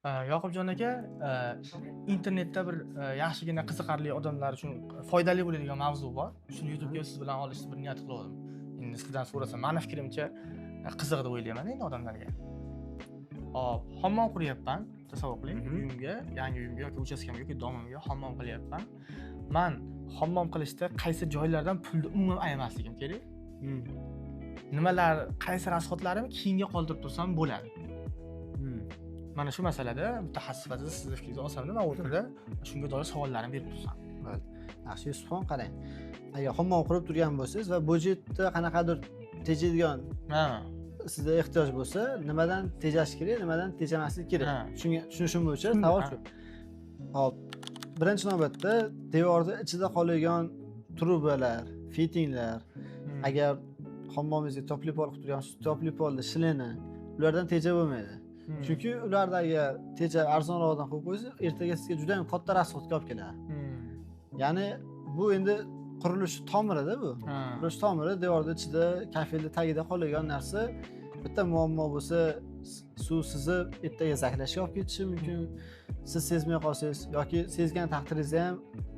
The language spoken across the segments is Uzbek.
Yoqubjon aka, internetda bir yaxshigina qiziqarli odamlar uchun foydali bo'ladigan mavzu bor. Shuni YouTube'ga siz bilan olishni bir niyat qilgandim. Endi sizdan so'rasam, mani fikrimcha qiziq deb o'ylayman endi odamlarga. Hop, hammom quryapman, tasavvur qiling, uyimga, yangi uyimga yoki uchastkamga yoki domimga hammom qilyapman. Man hammom qilishda qaysi joylardan pulni umuman ayamasligim kerak? Nimalar, qaysi расход larimni keyinga qoldirib tursam bo'ladi? Mana shu masalada mutaxassis sifatida sizni fikringizni olsam, man o'rtada shunga doir savollarimni berib tursam. Bo'ldi. Yaxshi, Yusufxon, qarang. Agar hammom qurib turgan bo'lsangiz va budjetda qanaqadir tejaydigan sizda ehtiyoj bo'lsa, nimadan tejash kerak, nimadan tejamaslik kerak? Shunga tushunishim bo'yicha savol shu. Hop, birinchi navbatda devorni ichida qoladigan trubalar, fitinglar, agar hammomingizga тёплый pol qilib turgan bo'lsangiz, тёплый polni shleni, ulardan tejab bo'lmaydi. Chunki ularda agar tejab arzonroqdan qo'yib qo'ysangiz, ertaga sizga juda ham katta расход ga olib keladi. Ya'ni bu endi qurilish tomirida bu. Qurilish tomiri devorni ichida, kafelni tagida qoladigan narsa. Bitta muammo bo'lsa, suv sizib ertaga zaklashga olib ketishi mumkin. Siz sezmay qolsangiz yoki sezgan taqdiringizda ham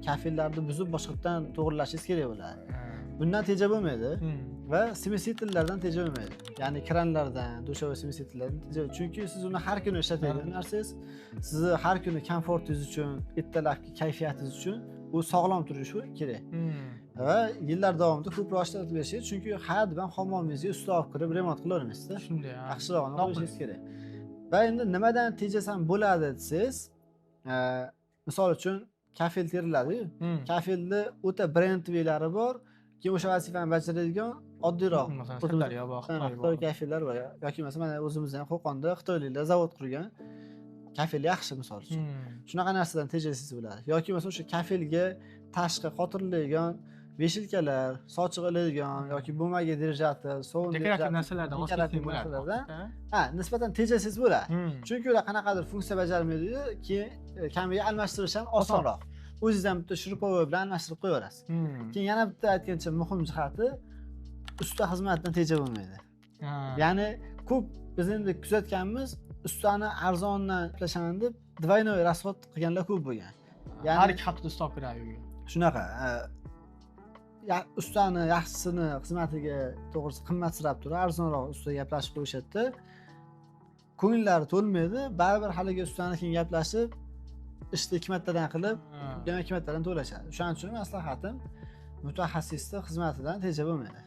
kafellarni buzib boshqatdan to'g'rilashingiz kerak bo'ladi. Bundan tejab bo'lmaydi va смеситель lardan tejab bo'lmaydi. Ya'ni kranlardan, dushovой смеситель lardan tejab. Chunki siz uni har kuni ishlatadigan narsangiz, sizni har kuni komfortingiz uchun, ertalabki kayfiyatingiz uchun u sog'lom turishi kerak. Va yillar davomida ko'proq ishlatib berishingiz, chunki har doim hammomingizga usta olib kirib remont qilavermaysizda. Shunday, ha. Yaxshirog'ini Noqulay. qo'yishingiz kerak. Va endi nimadan tejasam bo'ladi desangiz, misol uchun kafel teriladi-yu. Kafelni o'ta брендовый lari bor, keyin o'sha vazifani bajaradigan oddiyroq. Masalan, Sirdaryo bor, Ha, Xitoy Xitoy bor. kafellar bor yoki masalan mana o'zimizda ham Qo'qonda xitoyliklar zavod qurgan. Kafel yaxshi misol uchun. Shunaqa narsadan tejasangiz bo'ladi. Yoki masalan o'sha kafelga tashqi qotiriladigan вешалка lar, sochiq iladigan yoki бумага держатель, sovun Dekorativ держатель, narsalardan voz dekorativ kechsak bo'ladi. narsalardan, ha, nisbatan tejasangiz bo'ladi. Chunki ular qanaqadir funksiya bajarmaydi, keyin kamiga almashtirish ham osonroq. O'zingiz ham bitta шуруповёрт bilan almashtirib qo'yaverasiz. Keyin yana bitta aytgancha muhim jihati, usta xizmatidan tejab bo'lmaydi. Ya'ni ko'p biz endi kuzatganmiz, ustani arzondan ishlashaman deb двойной расход qilganlar ko'p bo'lgan. Ya'ni Har 2 haftada usta olib kiradi uyga. Shunaqa, ustani yaxshisini xizmatiga to'g'risi qimmatsirab turib, arzonroq usta gaplashib qo'yishadida, ko'ngillari to'lmaydi, baribir haligi ustani keyin gaplashib, ishni ikki martadan qilib, yana ikki martadan to'lashadi. O'shaning uchun maslahatim, mutaxassisni xizmatidan tejab bo'lmaydi.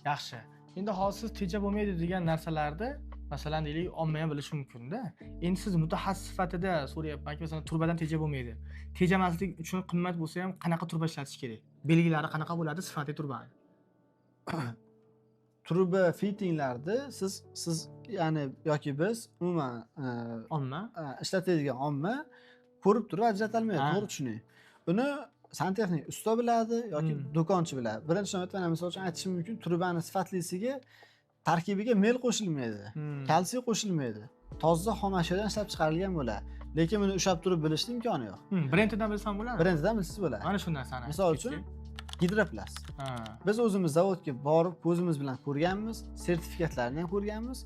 Yaxshi. Endi hozir siz tejab bo'lmaydi degan narsalarni, masalan, deylik, omma ham bilishi mumkin-da. Endi siz mutaxassis sifatida so'rayapmanki, masalan, trubadan tejab bo'lmaydi. Tejamaslik uchun qimmat bo'lsa ham qanaqa truba ishlatish kerak? Belgilari qanaqa bo'ladi sifatli trubani? Truba fitinglarni siz ya'ni yoki biz umuman Omma. ishlatadigan omma ko'rib turib ajratolmaydi, to'g'ri tushuning. Buni santexnik usta biladi yoki do'konchi biladi. Birinchi navbatda mana misol uchun aytishim mumkin, trubani sifatlisiga tarkibiga mel qo'shilmaydi, kalsiy qo'shilmaydi. Toza xom ashyodan ishlab chiqarilgan bo'ladi. Lekin buni ushlab turib bilishni imkoni yo'q. Brendidan bilsam bo'ladimi? Brendidan bilsangiz bo'ladi. Mana shu narsani. Misol aytib uchun ketsak. Gidroplast. Biz o'zimiz zavodga borib ko'zimiz bilan ko'rganmiz, sertifikatlarini ham ko'rganmiz.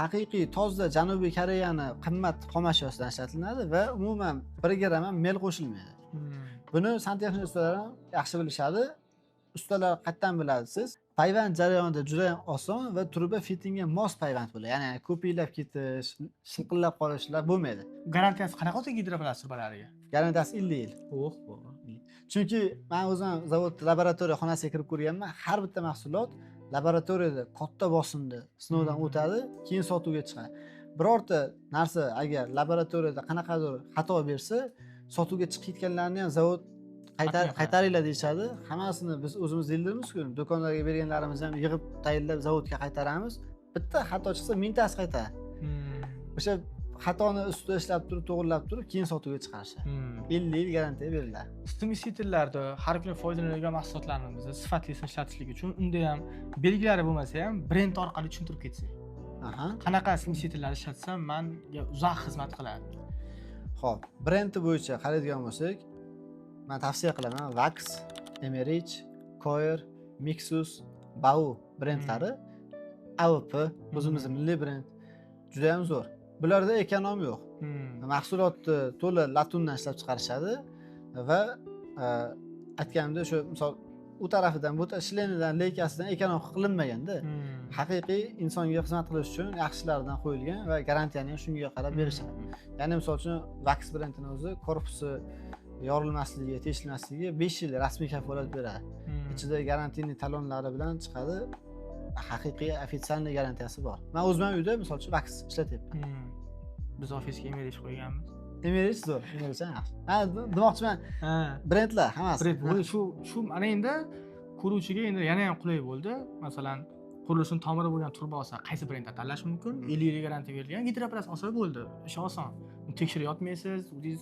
Haqiqiy toza Janubiy Koreyani qimmat xom ashyosidan ishlatiladi va umuman 1 gramm ham mel qo'shilmaydi. Buni santexnik ustalar ham yaxshi bilishadi. Ustalar qayerdan biladi siz? Payvand jarayonida juda ham oson va truba fitingga mos payvand bo'ladi. Ya'ni ko'piklab ketish, shilqillab qolishlar bo'lmaydi. Garantiyasi qanaqa o'zi gidroplast trubalariga? Garantiyasi 50 yil. Oh, Chunki men o'zim ham zavod laboratoriya xonasiga kirib ko'rganman. Har bitta mahsulot laboratoriyada katta bosimda sinovdan o'tadi, keyin sotuvga chiqadi. Birorta narsa agar laboratoriyada qanaqadir xato bersa, sotuvga chiqib ketganlarni ham zavod qaytaringlar deyishadi. Hammasini biz o'zimiz dildirmiz-ku, do'konlarga berganlarimizni ham yig'ib tayinlab zavodga qaytaramiz. Bitta xato chiqsa mingtasi qaytadi. O'sha xatoni ustida ishlab turib, to'g'rilab turib, keyin sotuvga chiqarishadi. 50 yil garantiya beriladi. Смеситель larda har kuni foydalanadigan mahsulotlarimizni sifatlisini ishlatishlik uchun unda ham belgilari bo'lmasa ham brend orqali tushuntirib ketsak. Qanaqa смеситель lar ishlatsam manga uzoq xizmat qiladi? Xo'p, brendi bo'yicha qaraydigan bo'lsak, men tavsiya qilaman Vax, Emerich, Coir, Mixus, Bau brendlari, AVP o'zimizning milliy brend. Juda ham zo'r. Bularda ekonom yo'q. Mahsulotni to'la latundan ishlab chiqarishadi va aytganimdek o'sha misol u tarafidan, bu shlenidan, leykasidan ekonom qilinmaganda. Haqiqiy insonga xizmat qilish uchun yaxshilaridan qo'yilgan va garantiyani ham shunga qarab berishadi. Ya'ni misol uchun Vax brendini o'zi korpusi yorilmasligi, teshilmasligi 5 yil rasmiy kafolat beradi. Ichida garantiyali talonlari bilan chiqadi. Haqiqiy ofitsialniy garantiyasi bor. Men o'zim ham uyda misol uchun Vax ishlatyapman. Biz ofisga Emerish qo'yganmiz. Emerish zo'r, Emerish ham yaxshi. Ha, demoqchiman. Brendlar hammasi. Brend shu mana endi ko'ruvchiga endi yana ham qulay bo'ldi. Masalan, qurilishning tomiri bo'lgan turba olsa, qaysi brendni tanlash mumkin? 50 yil garantiya berilgan Gidropress olsa bo'ldi. Ish oson. Uni tekshirib yotmaysiz, o'zingiz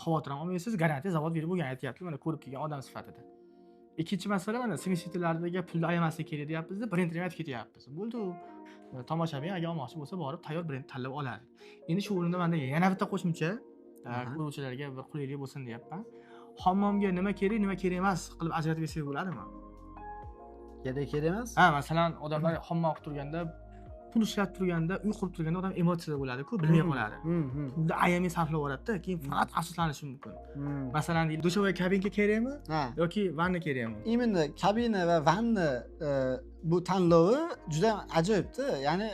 xavotir ham olmaysiz, garantiya zavod berib bo'lgan aytyapti, mana ko'rib kelgan odam sifatida. Ikkinchi masala, mana smesitellardagi pulni ayamaslik kerak deyapmiz-da, brendni ham aytib ketyapmiz. Bo'ldi u. Tomoshabin agar olmoqchi bo'lsa, borib tayyor brend tanlab oladi. Endi shu o'rinda menda yana bitta qo'shimcha ko'ruvchilarga bir qulaylik bo'lsin deyapman. Hammomga nima kerak, nima kerak emas qilib ajratib bersak bo'ladimi? Kerak emas. Ha, masalan, odamlar hammom qilib turganda, pul ishlab turganda, uy qurib turganda odam emotsiyada bo'ladi-ku, bilmay qoladi. Pulni ayamay sarflab yuboradi-da, keyin faqat afsuslanishi mumkin. Masalan, dushovая kabinka kerakmi yoki vanna kerakmi? Именно kabina va vanna bu tanlovi juda ajoyibdi. Ya'ni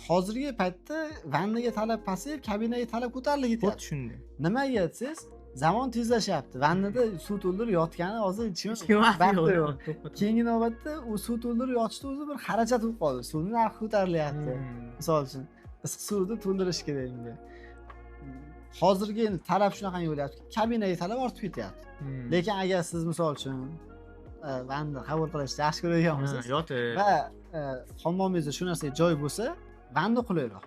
hozirgi paytda vannaga talab pasayib, kabinaga talab ko'tarilib ketyapti. Shunday. Nimaga desangiz, zamon tezlashyapti. Vannada suv to'ldirib yotgani hozir hech kim vaqti yo'q. Keyingi navbatda u suv to'ldirib yotishda o'zi bir xarajat bo'lib qoldi. Suvning narxi ko'tarilyapti. Misol uchun, issiq suvni to'ldirish kerak unga. Hozirgi endi talab shunaqangi bo'lyapti, kabinaga talab ortib ketyapti. Lekin agar siz misol uchun vanna qabul qilishni yaxshi ko'radigan bo'lsangiz va hammomingizda shu narsaga joy bo'lsa, vanna qulayroq.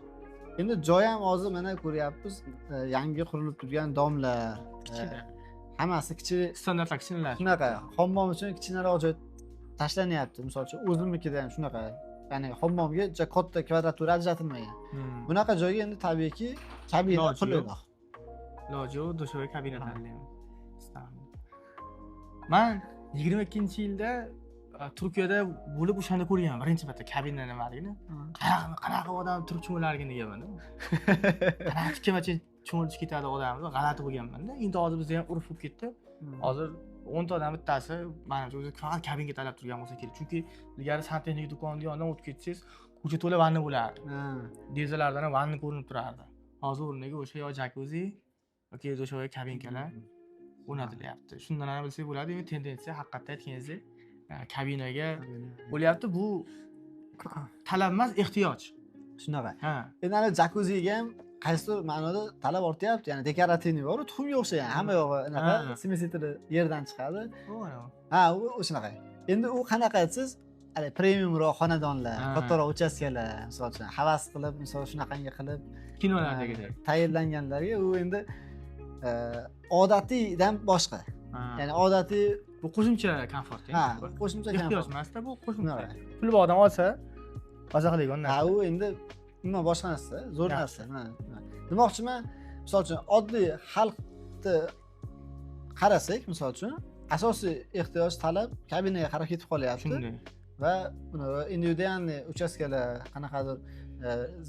Endi joy ham hozir mana ko'ryapmiz, yangi qurilib turgan domlar, kichkina, hammasi kichik, standartlar kichkinalar. Shunaqa, hammom uchun kichkinaroq joy tashlanyapti. Misol uchun o'zimnikida ham shunaqa. Ya'ni hammomga juda katta kvadratura ajratilmagan. Bunaqa joyga endi tabiiyki kabina qulayroq. Iloji yo'q, dushovая kabina tanlaymiz. Men 22-yilda Turkiyada bo'lib o'shanda ko'rganman birinchi marta kabina nimaligini. Qanaqa odam turib cho'milarligini deganman. Qanaqa tikamacha cho'milib ketadi odam, g'alati bo'lganman-da. Endi hozir bizda ham urf bo'lib ketdi. Hozir 10 ta odam bittasi manimcha o'zi faqat kabinga talab turgan bo'lsa kerak. Chunki ilgari santexnik do'konining yonidan o'tib ketsangiz, ko'cha to'la vanna bo'lardi. Derazalardan ham vanna ko'rinib turardi. Hozir o'rniga o'sha yo jakuzi yoki dushovая kabinkalar o'rnatilyapti. Shundan ham bilsak bo'ladi, endi tendensiya haqiqatda aytganingizdek kabinaga bo'lyapti. Bu talab emas, ehtiyoj. Shunaqa. Endi ana jakuziga ham qaysidir ma'noda talab ortyapti. Ya'ni dekorativniy bor, tuxumga o'xshagan, hamma yog'i anaqa simesitri yerdan chiqadi. Ha, u shunaqa. Endi u qanaqa aytsiz, hali premiumroq xonadonlar, kattaroq uchastkalar, misol uchun havas qilib, misol shunaqangi qilib kinolardagidek tayinlanganlarga u endi odatiydan boshqa. Ya'ni odatiy bu qo'shimcha komfort. Ha, qo'shimcha komfort. Ehtiyoj emas-da, bu qo'shimcha. Pul bor odam olsa, maza qiladigan narsa. Ha, u endi umuman boshqa narsa, zo'r narsa. Demoqchiman, misol uchun oddiy xalqni qarasak, misol uchun asosiy ehtiyoj talab kabinaga qarab ketib qolyapti. Va buni individualniy uchastkalar, qanaqadir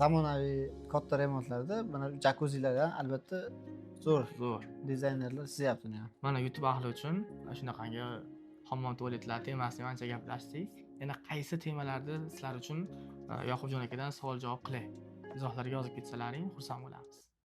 zamonaviy katta remontlarda mana jakuzilar ham albatta zo'r dizaynerlar chizyapti uni ham. Mana YouTube ahli uchun shunaqangi hammom tualetlar temasini ancha gaplashdik. Yana qaysi temalarda sizlar uchun Yoqubjon akadan savol javob qilay? Izohlarga yozib ketsalaring xursand bo'lamiz.